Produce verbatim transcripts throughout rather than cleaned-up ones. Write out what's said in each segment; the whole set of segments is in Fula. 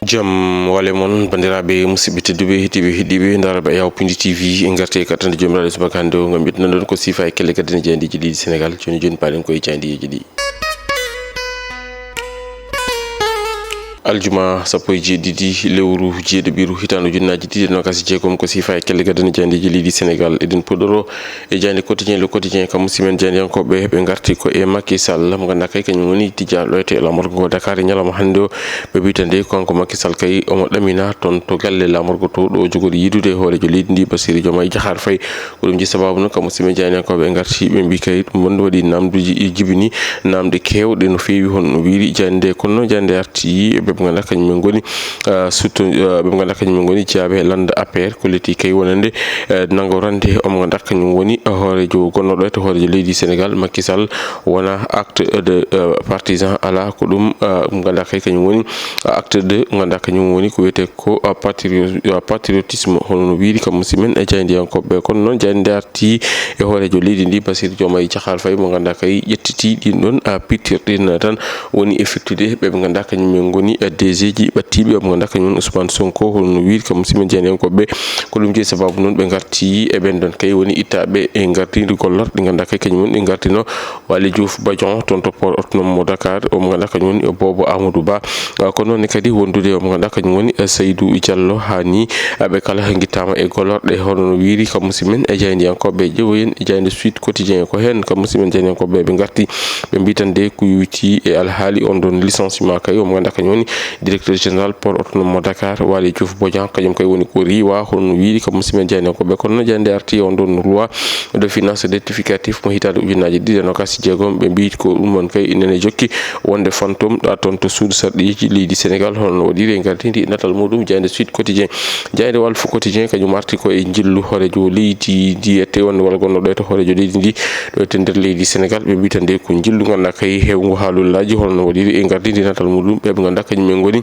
Jam wale mon, banndiraaɓe musidɓe tedduɓe, heɗiiɓe heɗiiɓe, ndaaraaɓe Ayaw Pindi T V, en ngarti e kattande Joomiraaɗo subaka hannde o, ngam ƴettunoɗon ko siifa e kelle gaddane jaayndeeji leydi Senegaal. Jooni jooni, paaɗen ko e jaayndeeji ɗi. Aljuma sappo e jeeɗiɗi lewru jeeɗiɓiru, hitaande ujunnaaji ɗiɗi e noogas e jeegom, ko siifa e kelle gaddane jaayndeeji leydi Senegaal. Eɗen puɗɗoro e jaaynde Quotidien, Le Quotidien, kam musimen jaayndiyankooɓe, ɓe ngarti ko e Macky Sall, mo ngannduɗaa kay kañum woni tijjaaɗo ɗo e laamorgo ngo Dakar e ñalawma hannde o. Ɓe mbiyi tan de, kanko Macky Sall kay omo ɗamina toon to galle laamorgo to, ɗo o jogori yiidude e hooreejo leydi ndi, Bassirou Diomaye Diakhar Faye. Ko ɗum ji sababu noon, kam musimen jaayndiyankooɓe ngarti, ɓe mbiyi kay ɗum wonde waɗi naamnduuji jibini, naamnde keewɗe no feewi, hono no wiiri jaaynde nde. Kono noon jaaynde nde arti e ɓe ɓe ngannduɗaa kañum en ngoni, ah, surtout, ah, ɓe ɓe ngannduɗaa kañum en ngoni jeyaaɓe e lannda A P R, ko leti kay wonande, eh, nangorande omo ngannduɗaa kañum woni hooreejo gonnooɗo e to hooreejo leydi Senegaal, Macky Sall, wona acte de, eh, partisan, alaa ko ɗum, eh, mo ngannduɗaa kay kañum woni acte de, mo ngannduɗaa kañum woni ko wiyetee ko, eh, patrio-, eh, patriotisme, hono no wiiri kam musimen e jaayndiyankooɓe. Kono noon jaaynde nde arti e hooreejo leydi ndi, Bassirou Diomaye Diakhar Faye, mo ngannduɗaa kay ƴettiti ɗin ɗon, eh, pittirɗin tan woni e fittude ɓe ɓe ngannduɗaa kañum en ngoni, eh, D G ji ɓattiiɓe, omo ngannduɗaa kañum woni Ousmane Sonko, hono no wiiri kam musimen jaayndiyankooɓe. Ko ɗum jeyi sababu noon ɓe ngarti e ɓen ɗon kay woni ittaaɓe e ngardiindi gollorɗe ɗi ngannduɗaa kay kañum woni ɗi ngartino Waly Diouf Bodian toon to port autonome mo Dakar, omo ngannduɗaa kañum woni Bobo Amadou Ba. Ah, kono noon ne kadi wondude omo ngannduɗaa kañum woni, eh, Seydou Diallo, haa ni, ah, ɓe kala ngittaama e gollorɗe, hono no wiiri kam musimen e jaayndiyankooɓe. Ƴeewoyen e jaaynde Sud Quotidien, ko heen kam musimen jaayndiyankooɓe ɓe ngarti, ɓe mbiyi tan de ko yowitii e alhaali on ɗon licenciement kay, omo ngannduɗaa kañum woni directeur général port autonome mo Dakar, Waly Diouf Bodian, kañum kay woni ko riiwa, hono no wiiri kam musimen jaayndiyankooɓe. Kono noon jaaynde nde arti on ɗon loi de finances rectificatif mo hitaande ujunnaaji ɗiɗi e noogas e jeegom, ɓe mbiyi ko ɗum won kay nene jokki wonde fantôme ɗo toon to suudu sarɗiiji leydi Senegaal, hono no waɗiri e ngardiindi e natal muɗum jaaynde Sud Quotidien. Jaaynde Walf Quotidien kañum arti ko e njillu hooreejo leydi ndi, ete wonde walla gonnooɗo e to hooreejo leydi ndi, ɗo e to nder leydi Senegaal, ɓe mbiyi tan de ko njillu ngannduɗaa kay heewngu haalullaaji, hono no waɗiri e ngardiindi natal muɗum, ɓe ɓe ngannduɗaa kañum en ngoni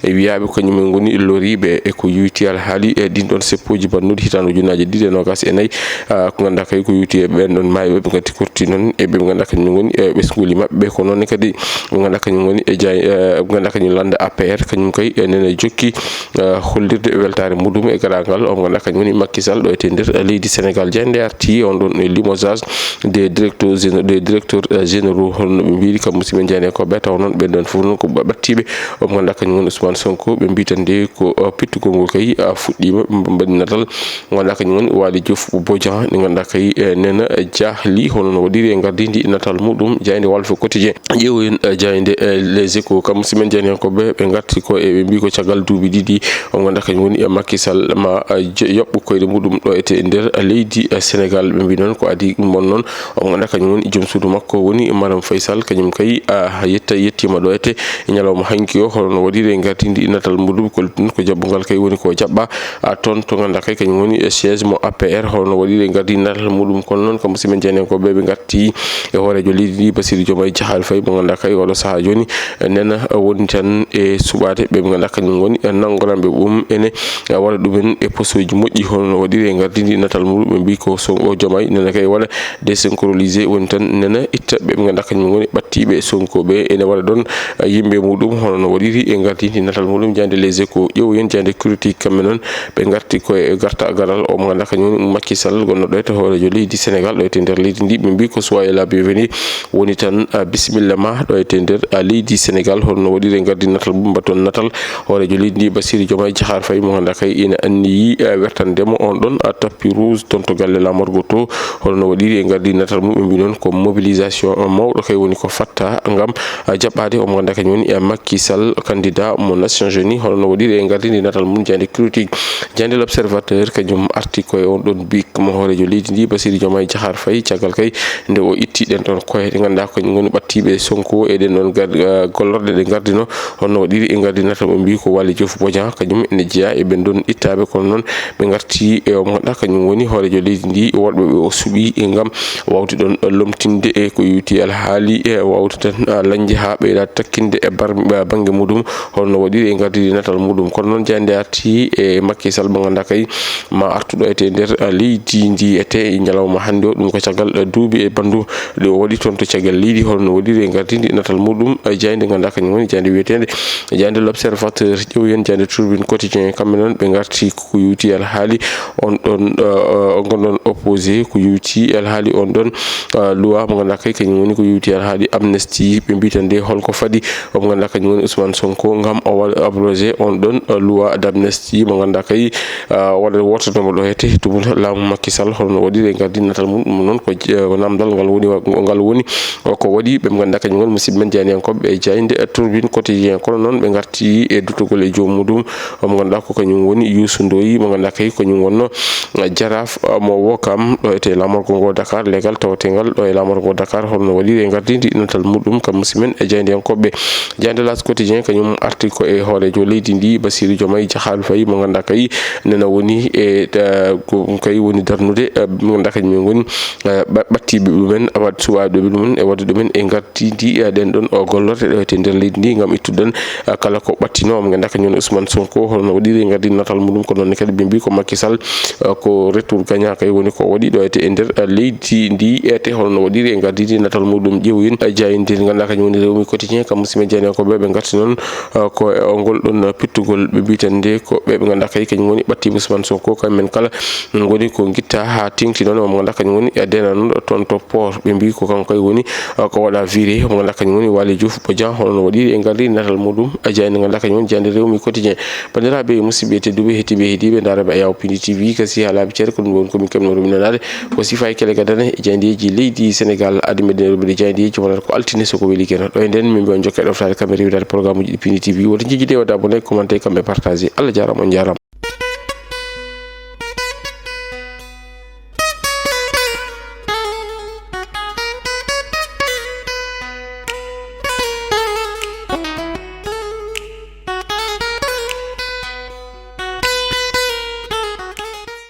e wiyaaɓe kañum en ngoni loriiɓe e ko yowitii alhaali e ɗin ɗon seppooji bannuɗi hitaande ujunnaaji ɗiɗi e noogas e nayi. Ah, ko ngannduɗaa kay ko yowitii e ɓen ɗon maayɓe, ɓe ngarti kurti noon e ɓe ngannduɗaa kañum en ngoni e ɓesnguuli maɓɓe, ko noon ne kadi ɓe ngannduɗaa kañum woni e jaay, eh, ɓe ngannduɗaa kañum lannda A P R, kañum kay e nene jokki, eh, hollirde weltaare muɗum e garagal omo ngannduɗaa kañum woni Macky Sall ɗo e to nder leydi Senegaal. Jaaynde nde arti on ɗon e limogeage des directeurs géné-, des directeurs, eh, généraux, hono no ɓe mbiiri kam musimen jaayndiyankooɓe, taw noon ɓen ɗon fof noon ko ɓattiiɓe omo ngannduɗaa kañum woni Ousmane Sonko. Ɓe mbiyi tan de ko, eh, pittugol ngol kay, ah, fuɗɗiima, ɓe mbaɗi natal mo ngannduɗaa kañum woni Waly Diouf Bodian, nde ngannduɗaa kay, eh, nena jaahli, hono no waɗiri e ngardiindi natal muɗum jaaynde Walf Quotidien. Ƴeewoyen, eh, jaaynde, eh, Les Échos, kam musimen jaayndiyankooɓe, ɓe ngarti ko e, ɓe mbiyi ko caggal duuɓi ɗiɗi, omo ngannduɗaa kañum woni, eh, Macky Sall ma, eh, jo-, yoɓɓo koyɗe muɗum ɗo e to nder leydi, eh, Senegaal. Ɓe mbiyi noon ko adii ɗum won noon, omo ngannduɗaa kañum woni joom suudu makko woni Marème Faye Sall, kañum kay, ah, yetta, yettiima ɗo e to e ñalawma hanki o, hono no waɗiri e ngardiindi natal muɗum, ko ɗum ko jaɓɓungal kay woni ko jaɓɓa, ah, toon to ngannduɗaa kay kañum woni e siège mo A P R, hono no waɗiri e ngardiindi natal muɗum. Kono noon kam musimen jaayndiyankooɓe, ɓe ngarti e hooreejo leydi ndi, Bassirou Diomaye Diakhar Faye, mo ngannduɗaa kay oɗo sahaa jooni, eh, nena, eh, woni tan e suɓaade ɓe ɓe ngannduɗaa kañum woni, eh, nanngoranɓe ɓum ene, eh, waɗa ɗumen e posooji moƴƴi, hono no waɗiri e ngardiindi natal muɗum. Ɓe mbiyi ko so o Diomaye nena kay waɗa désynchronisé, woni tan nena itta ɓe ɓe ngannduɗaa kañum ngoni ɓattiiɓe Sonko ɓe, ene waɗa ɗon, eh, yimɓe muɗum, hono no waɗiri e ngardiindi natal muɗum jaaynde Les Échos. Ƴeewoyen jaaynde Critique, kamɓe noon ɓe ngarti ko e garta garal o mo ngannduɗaa kañum woni Macky Sall, gonnooɗo e to hooreejo leydi Senegaal ɗo e to nder leydi ndi. Ɓe mbiyi ko soyez la bienvenue, woni tan, ah, bisimilla ma ɗo e to nder, ah, leydi Senegaal, hono no waɗiri e ngardiindi natal mum, mbaɗton natal hooreejo leydi ndi, Bassirou Diomaye Diakhar Faye, mo ngannduɗaa kay ina anniyi, ah, wertande mo on ɗon, ah, tapis rouge toon to galle laamorgo to, hono no waɗiri e ngardiindi natal mum. Ɓe mbiyi noon ko mobilisation mawɗo kay woni ko fatta ngam, ah, jaɓɓaade omo ngannduɗaa kañum woni, eh, Macky Sall, candidat mo Nations Unies, hono no waɗiri e ngardiindi natal mum jaaynde Critique. Jaaynde L'Observateur kañum arti ko e on ɗon bic mo hooreejo leydi ndi, Bassirou Diomaye Diakhar Faye, caggal kay nde o itti ɗen ɗon koye ɗe ngannduɗaa ko kañum ngoni ɓattiiɓe Sonko e ɗen ɗon gar-, eh, gollorɗe ɗe ngardino, hono waɗiri e ngardiindi natal mum. Ɓe mbiyi ko Waly Diouf Bodian, kañum ene jeyaa e ɓen ɗon ittaaɓe, kono noon ɓe ngarti e o mo ngannduɗaa kañum woni hooreejo leydi ndi, woɗɓe ɓe o suɓii e ngam waawde ɗon lomtinde e ko yowitii alhaali e waawde tan, ah, lañde haa ɓeyda takkinde e bar-, bannge muɗum, holno waɗiri e ngardiri natal muɗum. Kono noon, jaaynde arti e Macky Sall mo ngannduɗaa kay ma artuɗo ete nder, eh, leydi ndi ete e ñalawma hannde o. Ɗum ko caggal, eh, duuɓi e banndum ɗi o waɗi toon to caggal leydi, holno waɗiri e ngardiri natal muɗum. Eh, jaaynde ngannduɗaa kañum woni jaaynde wiyeteende jaaynde L'Observateur, ƴeewen jaaynde Tribune Quotidien, kamɓe noon ɓe ngarti ko yowti alhaali on ɗon, eh, eh, ngon ɗon opposé, ko yowti alhaali on ɗon, eh, loi mo ngannduɗaa kay kañum woni ko yowti alhaali amnesty. Ɓe mbiyi tan nde holko fadi, omo ngannduɗaa kañum woni Ousmane Sonko ngam o waɗa abrogé on ɗon, eh, loi d'amnesty mo ngannduɗaa kay, eh, waɗa wootanomo ɗo hete tubunta laamu Macky Sall, holno waɗiri e ngardiri natal mum. Ɗum noon ko, eh, ko namdal ngal woni wa-, ngal woni ko waɗi ɓe ngannduɗaa kañum woni musidɓe men jaayndiyankooɓe e jaaynde, eh, Tribune Quotidien. Kono noon ɓe ngarti e duttugol e joom muɗum, mo ngannduɗaa ko kañum woni Youssou Ndoye, mo ngannduɗaa kay kañum wonno, eh, jaraaf, eh, mo Wokam ɗo ete laamorgo ngo Dakar, leegal taweteengal ɗo e laamorgo ngo Dakar, holno waɗiri e ngardiri natal muɗum kam musidɓe men e jaayndiyankooɓe. Jaaynde L'As Quotidien kañum arti ko e hooreejo leydi ndi, Bassirou Diomaye Diakhar Faye, mo ngannduɗaa kay nena woni e, eh, ko kay woni darnude, eh, mo ngannduɗaa kañum en ngoni, eh, ɓa-, ɓattiiɓe ɗumen, waɗ-, suɓaaɓe ɗumen e waɗde ɗumen e ngartidi, eh, ɗen ɗon o gollorɗe ɗo ete nder leydi ndi ngam ittude ɗon, eh, kala ko ɓattino. Mo ngannduɗaa kañum woni Ousmane Sonko, holno waɗiri e ngardiri natal muɗum. Ko noon ne kadi ɓe mbiyi ko Macky Sall, eh, ko retour gagnant kay woni ko waɗi ɗo ete e nder, eh, leydi ndi ete, holno waɗiri e ngardiri natal muɗum. Ƴeewen, eh, jaaynde nde ngannduɗaa kañum woni Rewmi Quotidien, kam musidɓe jaayndiyankooɓe ɓe ngarti noon, eh, ko e ngol ɗon pittugol ɓe mbiyi tan nde ko ɓe ɓe ngannduɗaa kay kañum woni ɓattiiɓe Ousmane Sonko, kamɓe men kala ngoni ko ngitta haa teeŋti noon, mo ngannduɗaa kañum woni e denanooɗo toon to port. Ɓe mbiyi ko kanko kay woni, uh, ko waɗa viré, mo ngannduɗaa kañum woni Waly Diouf Bodian, holno waɗiri e ngardiri natal muɗum, e jaaynde ngannduɗaa kañum woni jaaynde Rewmi Quotidien. Banndiraaɓe musidɓe tedduɓe, heɗiiɓe, heɗiiɓe, ndaaraaɓe Ayaw Pindi T V, gasi haa laabi ceere, ko ɗum woni ko min keɓno ruminanaade, ko sifa e kele gadane e jaayndeeji leydi Sénégal, adi meɗen ruɓɓude jaayndeeji wonata ko altine, so ko weli Geno. Ɗo e nden, min mbiya on jokke ɗoftaade kamɓe rewiraade programme uji ɗi Pindi T V. Woto njejjide, waɗde abonné, commenté, kamɓe partagé. Allah jaaraama, on jaaraama.